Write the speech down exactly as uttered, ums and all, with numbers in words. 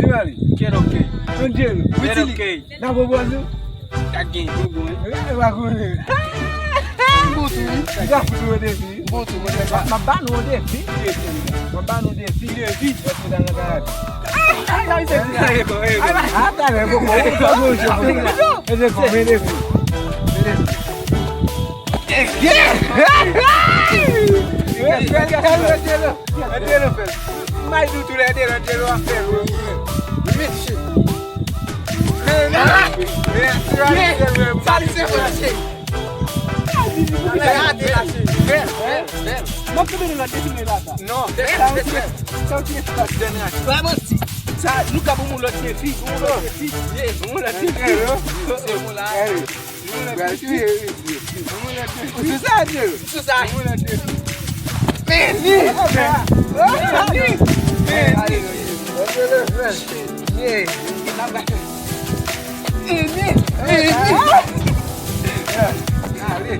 Charlie. Kèt ok. Angelo. Kèt ok. N a pwopoze. Sa gen bonbon, wi. Wi, e pa konnen. Bon tou, wi. Sa fout ou depi. Bon tou, mwen. M ap ba nou yon defi. M ap ba nou defi. Defi. Èske w ta nan karaoke? Ay, ay, ay, ay, ay, ay, ay. A, talè, bon, bon, bon, bon, bon, bon. E defi, e defi. E defi. Angelo, Angelo, fè l. May di w tou lè Angelo, Angelo ap fè l, wi. Mesye. Men, men, men, sa li se fò, mesye. Bèl, bèl, bèl. M ap kite nou lòt defi, men la sa. Non, bèl, bèl, bèl. Sa, sa, sa, sa, dènye. Pa manti. Sa, nou ka pou moun lòt defi, pou moun lòt defi. Ye, pou moun lòt defi. Hello. Se moun la. Hey. Ou pral touye wi. Ou sou sa, Angelo? Ou sou sa? Men li! Men li! Men li! Men li! Men li! Ale!